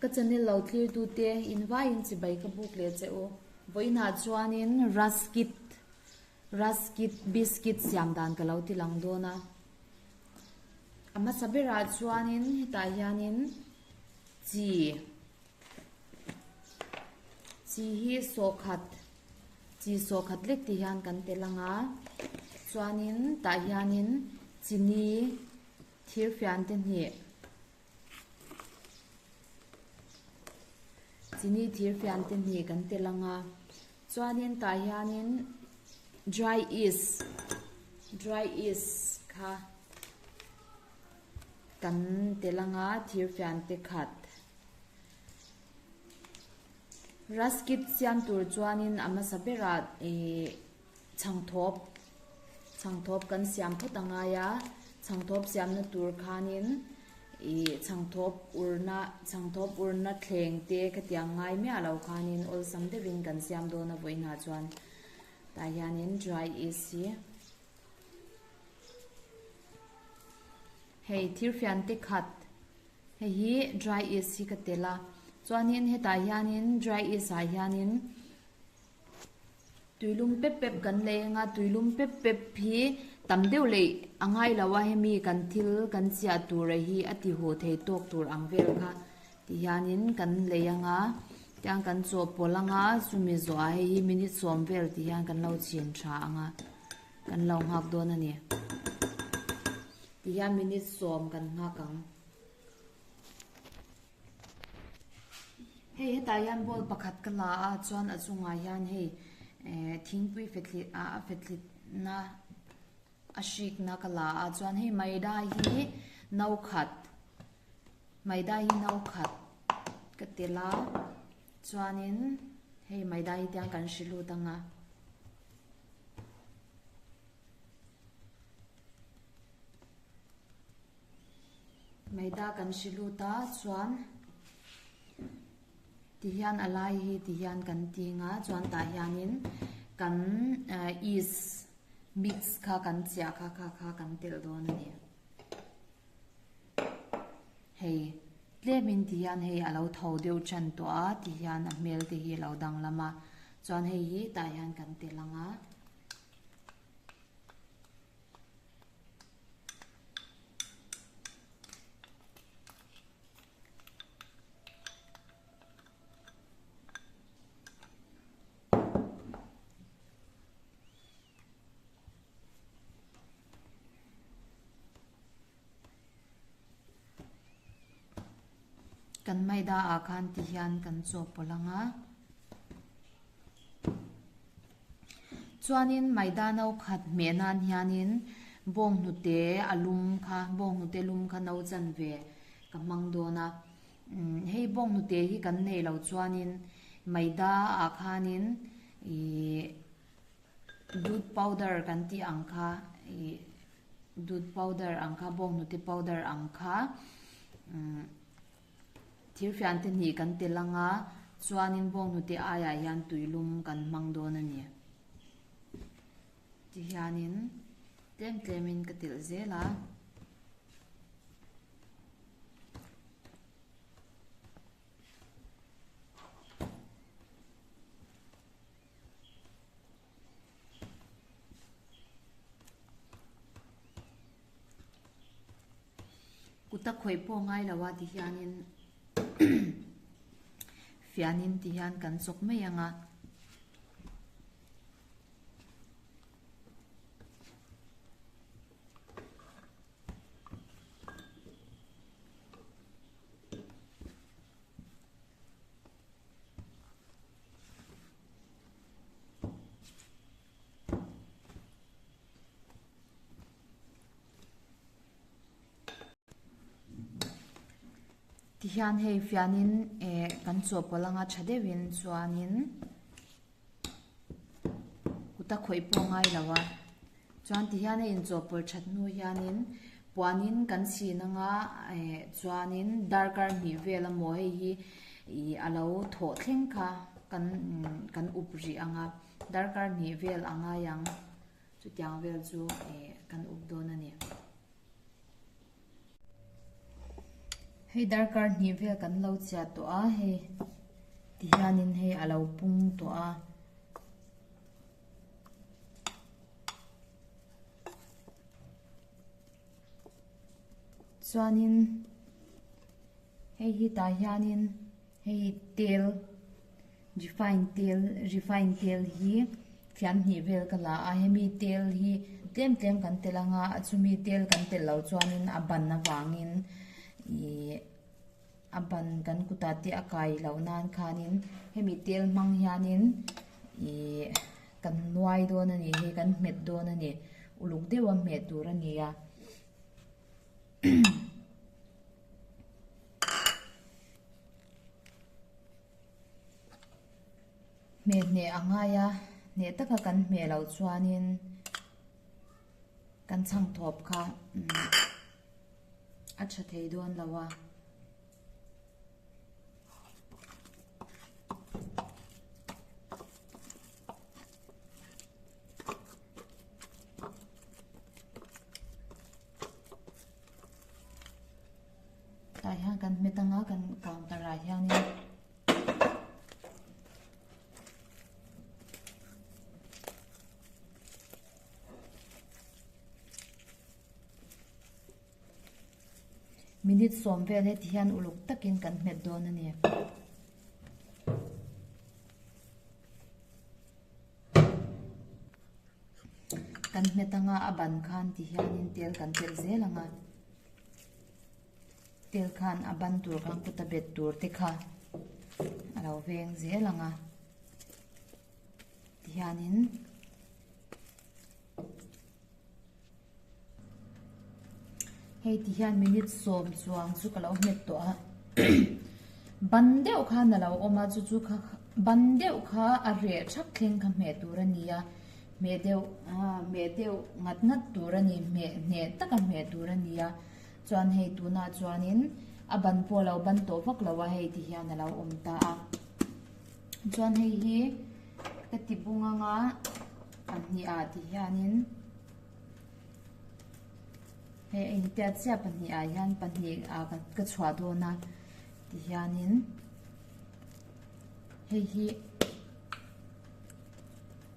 Ka channel lo thlir tu te in vaiin chibai ka buk leh che u. Vawiinah chuanin Ruskit Ruskit biscuit siam dan ka lo ti lang dawn a. A hmasa berah chuanin hetah hianin chi Chi hi sawhkhat, chi sawhkhat lek tih hian kan tel ang a, chuanin tah hianin chini thir fian te hnih, chini thir fian te hnih kan tel ang a, chuanin tah hianin dry yeast, dry yeast kha kan tel ang a thir fian te khat. Raskit siam tur chuanin a hmasa berah ihh chhangthawp chhangthawp kan siam phawt a ngai a, chhangthawp siamna tur khanin ihh chhangthawp urna chhangthawp urna thleng te khatiang ngai miah lo khanin awlsam deuhin kan siam dawn a vawiinah chuan tah hianin dry yeast hi hei thirfian te khat. Hei hi dry yeast hi ka tel a, chuanin hetah hianin dry yeast ah hianin tuilum pep pep kan lei anga tuilum pep pep hi tam deuh leh a ngai lo a hemi kan thil kan chiah tur a hi a ti huh thei tawk tur ang vel kha ti hianin kan lei anga tiang kan chawhpawlh anga chumi zawhah hei hi minute sawm vel ti hian kan lo chhin tha anga kan lo nghak dawn a ni. Tihian minute sawm kan nghak ang. Hei hetah hian bowl pakhat ka la a chuan a chungah hian hei eh thingpui fethlit ah a fethlit na a hrikna ka la a chuan hei maida hi no khat maida hi no khat ka tel a chuanin hei maida hi tiang kan hri lut ang a. Maida kan hri lut a chuan tihian a lai hi tihian kan ting a chuan tah hianin kan yeast mix kha kan chiah kha kha kha kan telh dawn a ni. Hei tlemin tihian hei a lo tho deuh tan tawh a tihian a hmel te hi a lo danglam a chuan hei hi tah hian kan telh ang a. Kan maida ah khan ti hian kan chawhpawlh ang a. Chuanin maida no khat hmeh nan hianin bawnghnute a lum kha bawnghnute lum kha no chanve ka hmang dawn a. Hei bawnghnute hi kan neih loh chuanin maida ah khanin ihh dut powder kan tih ang kha ihh dut powder ang kha bawnghnute powder ang kha umm thirfian te hnih kan tel ang a chuanin bawnghnute aiah hian tuilum kan hmang dawn a ni tihianin tlem tlemin ka telh zel a. Kut a khawih pawh ngai lo a ti hianin fianin ti hian kan chawk mai ang a. Tihian hei fianin eh kan chawhpawlh anga tha deuhin chuanin kut a khawih pawh ngai lo a chuan tihian a inchawhpawlh that hnu hianin puanin kan chhin anga eh chuanin darkar hnih vel amaw hei hi ih a lo thawh thleng kha kan kan up rih ang a darkar hnih vel a ngai ang chutiang vel chu eh kan up dawn a ni. Hei darkar hnih vel kan lo chiah tawh a hei tihianin hei a lo pung tawh a. Chuanin hei hi tah hianin hei tel refine tel refine tel hi fian hnih vel ka la a hemi tel hi tlem tlem kan telh anga chumi tel kan telh loh chuanin a ban avangin ihh a ban kan kutah te a kai loh nan khanin hemi tel hmang hianin ihh kan nuai dawn a ni hei kan hmet dawn a ni uluk deuha hmeh tur a ni a. Hmeh hneh a ngai a, hneh taka kan hmeh loh chuanin kan chhang thawp kha a tha thei dawn lo a. Tah hian kan hmet anga kan counter ah hianin Minute sawm vel heti hian uluk takin kan hmet dawn a ni. Kan hmet anga a ban khan ti hianin tel kan telh zel anga tel khan a ban tur khan kuta bet tur te kha a lo veng zel anga ti hianin. Hei ti hian minute sawm chuang chu ka lo hmet tawh a ban deuh khan a lo awm a chu chu kha ban deuh kha a reh thak thleng kha hmeh tur a ni a hmeh deuh ah hmeh deuh ngat ngat tur a ni hmeh hneh taka hmeh tur a ni a chuan hei tunah chuanin a ban pawh a lo ban tawh vak lo a hei ti hian a lo awm ta a chuan hei hi ka ti bung anga pahnih ah ti hianin. Hei a intiat chiah pahnih ah hian pahnih ah ka chhuah dawn a tihianin hei hi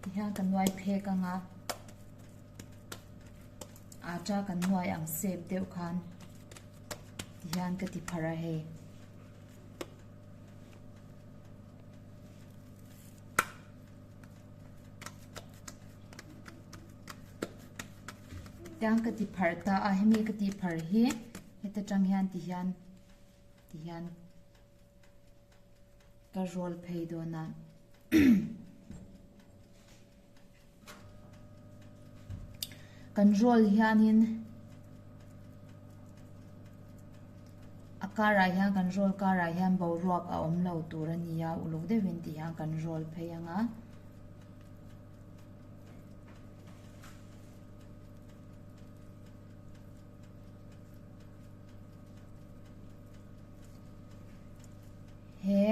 tihian ka nuai phek ang a atta kan nuai ang sep deuh khan tihian ka ti pharh a hei. Tiang ka ti pharh ta a hemi ka tih pharh hi heta tang hian ti hian ti hian ka roll phei dawn a kan roll hianin a karah hian kan roll karah hian boruak a awm lo tur a ni a uluk deuhin ti hian kan roll phei ang a. He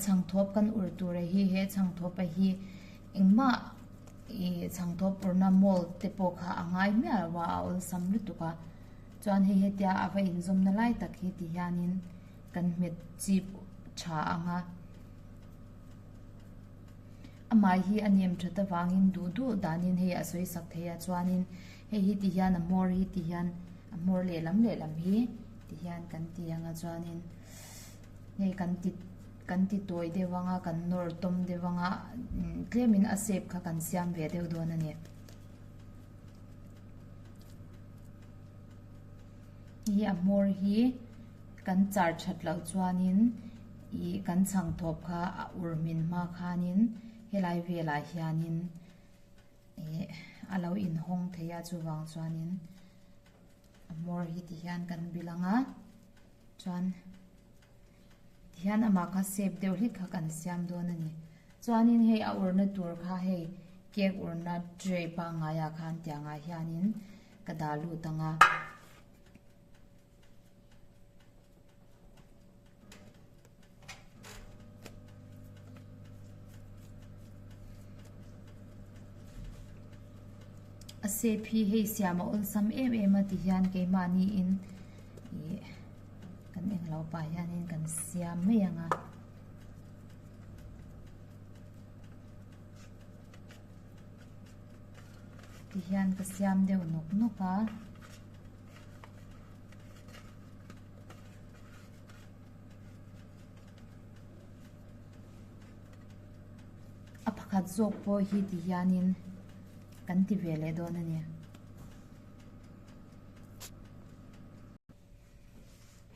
chhangthawp kan ur tur a hi he chhangthawp a hi engmah ih chhangthawp urna mold te pawh kha a ngai miah lo a a awlsam lutuk a chuan hei hetia a va inzawmna lai tak hi ti hianin kan hmet chip tha ang a. Amah hi a nem that avangin duh duh danin hei a sawi sak thei a chuanin hei hi ti hian a hmawr hi ti hian a hmawr lehlam lehlam hi ti hian kan ti ang a chuanin hei kan ti kan ti tawi deuh ang a kan nawr tawm deuh ang a tlemin a shape kha kan siam ve deuh dawn a ni. Hei a hmawr hi kan char that loh chuanin ih kan chhang thawp kha a ur hmin hma khanin helai velah hianin ih a lo inhawng thei a chuvang chuanin a hmawr hi ti hian kan bil ang a chuan tihian amah kha shape deuh hlek kha kan siam dawn a ni chuanin hei a urna tur kha hei cake urna tray pangngai ah khan tiangah hianin ka dah lut ang a. A shape hi hei siam a awlsam em em a ti hian keimahni in ih kan eng lo. tawpah hianin kan siam mai ang a. Tihian ka siam deuh nawk nawk a. A pakhat zawk pawh hi ti hianin kan ti ve leh dawn a ni.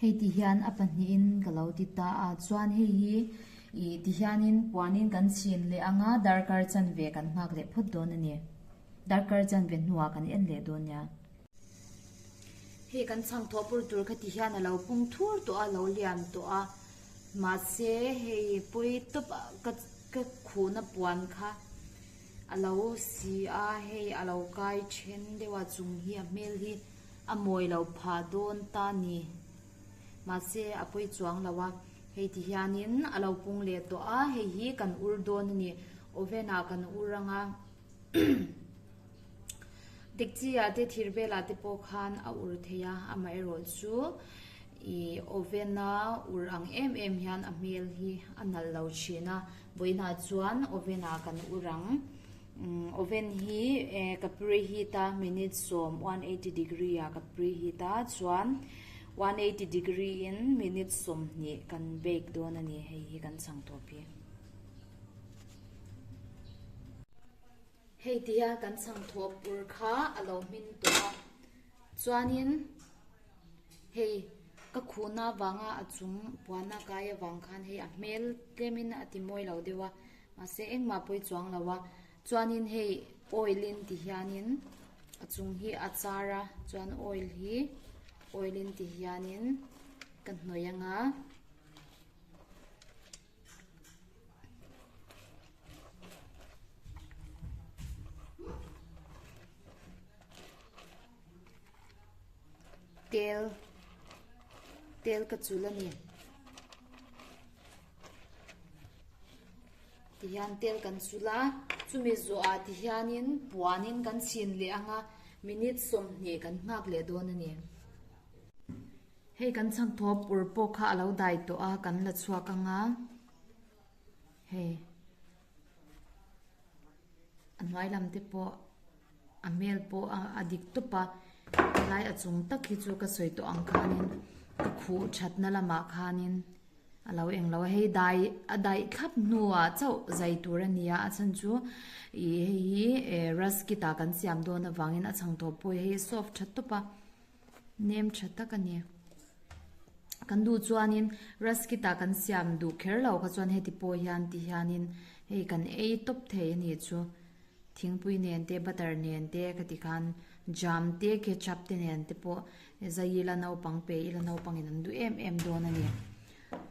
Hei ti hian a pahnihin ka lo ti ta a chuan hei hi ih ti hianin puanin kan chhin leh ang a darkar chanve kan nghak leh phawt dawn a ni. Darkar chanve hnuah kan en leh dawn nia. Hei kan chhang thawh pur tur kha ti hian a lo pung thur tawh a lo lian tawh a mahse hei pawi tawp ah ka ka khuhna puan kha a lo si a hei a lo kai then deuh a chung hi a hmel hi a mawi lo phah dawn ta ni mahse a pawi chuang lo a hei ti hianin a lo pung leh tawh a hei hi kan ur dawn a ni oven ah kan ur ang a. Dekchi ah te thir velah te pawh khan a ur thei a, amaherawh chu ih oven a ur ang em em hian a hmel hi a nalh lo thin a, vawiinah chuan oven ah kan ur ang. Umm oven hi eh ka preheat a minute sawm 180 degree ah ka preheat a chuan 180 degree in minute 20 kan bake dawn a ni hei hi kan chhang tawp hi. Hei ti hian kan chhang thawp ur kha a lo hmin tawh a, chuanin hei ka khuhna avanga a chung puana kai avang khan hei a hmel tlemin a ti mawi lo deuh a, mahse engmah pawi chuang lo a, chuanin hei oil in ti hianin a chung hi a char a, chuan oil hi oil in ti hianin ka hnawih anga. Tel tel ka chul a ni tihian tel kan chul a chumi zawhah tihianin puanin kan chhin leh ang a minute 20 kan nghak leh dawn a ni. Hei kan chhang thawp ur pawh kha a lo dai tawh a kan la chhuak ang a hei a hnuai lam te pawh a hmel pawh a dik tawp a helai a chung tak hi chu ka sawi tawh ang khanin ka khuh thatna lamah khanin a lo eng lo a hei dai a daih thlap hnuah chauh zai tur a ni a a chhan chu ih hei hi eh raskit ah kan siam dawn avangin a chhang thawp pawh hi hei soft tha tawp a. Nem tha tak a ni. Kan duh chuanin raskit ah kan siam duh kher lo kha chuan heti pawh hian ti hianin hei kan ei tawp thei a nih chu. Thingpui nen te butter nen te ka ti khan jam te ketchup te nen te pawh zai ila naupang pe ila naupangin an duh em em dawn a ni.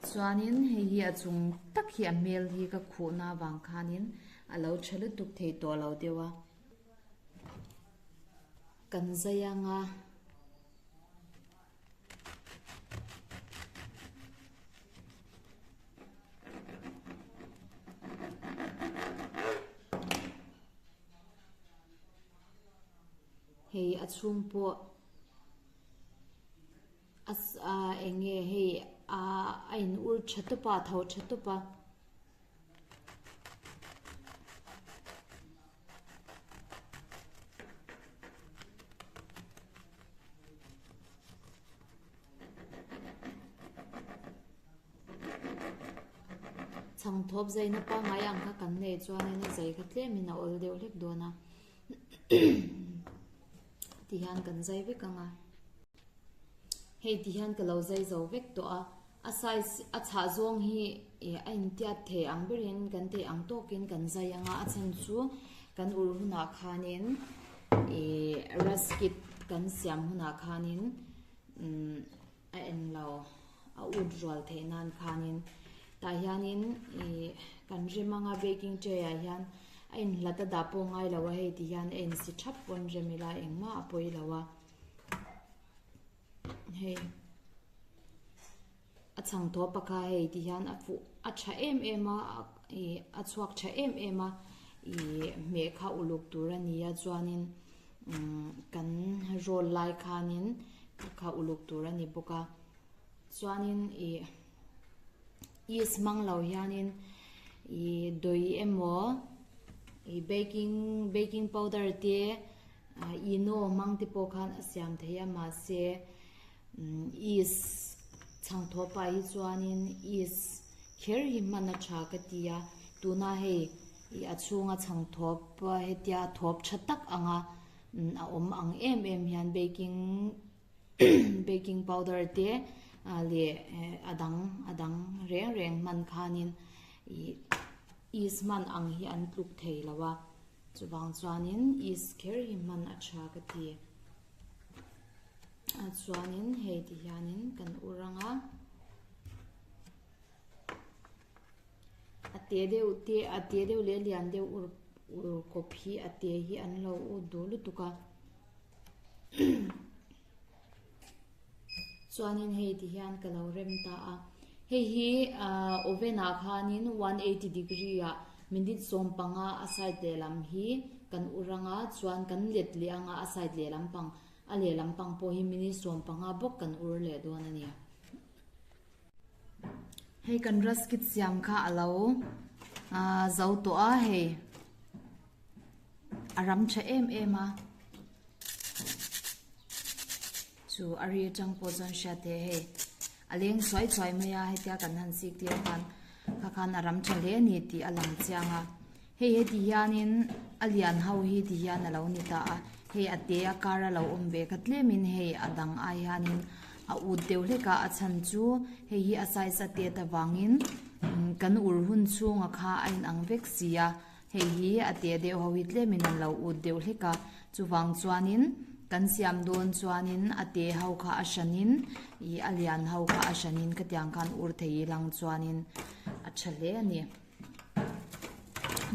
Chuanin hei hi a chung tak hi a hmel hi ka khuhna avang khanin a lo tha lutuk thei tawh lo deuh a. Kan zai ang a. Hei a chhung pawh a eng nge hei a in ur tha tawp a a tho tha tawp a. Chhangthawp zaina pangngai ang kha kan nei chuanin a zai kha tlemin a awl deuh hlek dawn a tihian kan zai vek ang a hei tihian ka lo zai zo vek tawh a. A size a chhah zawng hi ih a intiat thei ang berin kan theih ang tawkin kan zai ang a, a chhan chu kan ur hunah khanin ih raskit kan siam hunah khanin umm a englo a ut rual theih nan khanin tah hianin ih kan rem anga baking tray ah hian a inhlat a dah pawh ngai lo a hei ti hian a insi thap pawn rem ila engmah a pawi lo a hei. A chhang tawh pakha hei ti hian a fuh a tha em em a ih a chhuak tha em em a ih hmeh kha uluk tur a ni a chuanin umm kan roll lai khanin kha uluk tur a ni bawk a. Chuanin ih yeast hmang lo hianin ih dawi emaw ih baking baking powder te ino hmang te pawh khan a siam thei a mahse yeast chhangthawh pah hi chuanin yeast kher hi hman a tha ka ti a tuna hei ih a chhunga chhangthawp hetia thawp tha tak anga a awm ang em em hian baking baking powder te leh a dang a dang reng reng hman khanin ih yeast hman ang hi an tluk thei lo a chuvang chuanin yeast kher hi hman a tha ka ti a chuanin hei ti hianin kan ur ang a a te deuh te a te deuh leh lian deuh ur ur kawp hi a te hi an lo ut duh lutuk a. Chuanin hei ti hian ka lo rem ta a, hei hi ahh oven ah khanin 180 degree ah minute 15 a side lehlam hi kan ur anga chuan kan let leh anga a side lehlam pang a lehlam pang pawh hi minute 15 bawk kan ur leh dawn a ni. Hei kan raskit siam kha a lo ahh zo tawh a hei. A ram tha em em a chu a ri atang pawh chuan hriat theih a hei a leng chhuai chhuai mai a hetia kan han sik tir khan kha khan a ram tha hle a ni tih a lang chiang a hei heti hianin a lian ho hi ti hian a lo ni ta a hei a te a kar a lo awm ve kha tlemin hei a dang ai hianin a ut deuh hlek a a chhan chu hei hi a size a tet avangin kan ur hun chhunga kha a inang vek si a. Hei hi a teh deuh ho hi tlemin an lo ut deuh hlek a, chuvang chuanin kan siam dawn chuanin a teh ho kha a hranin ih a lian ho kha a hranin khatiang khan ur thei ilang chuanin a tha hle a ni.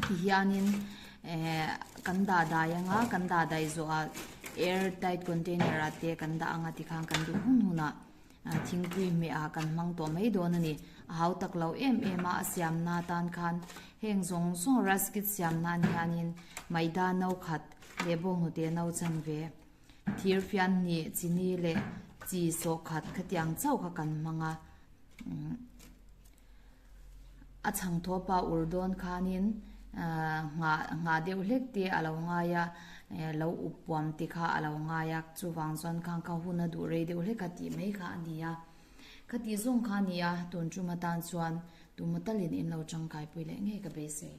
Tihianin eh kan dah dai anga kan dah daih zawhah air tight container ah te kan dah anga tikhan kan duh hun hunah. Thingpui hmeh ah kan hmang tawh mai dawn a ni. A hau tak lo em em a, a siamna atan khan heng zawng zawng raskit siam nan hianin maida no khat leh bawnghnute no chan ve. Thir fian hnih, chini leh chi sawh khat khatiang chauh kha kan hmang a. A chhangthawp a ur dawn khanin nghah nghah deuh hlek te a lo ngai a, lo up puam te kha a lo ngai a, chuvang chuan khang kha hun a duh rei deuh hlek a tih mai kha a ni a. Khatih zawng kha a ni a, tun tum atan chuan tuma talin in lo tangkaipui leh ngei ka beisei.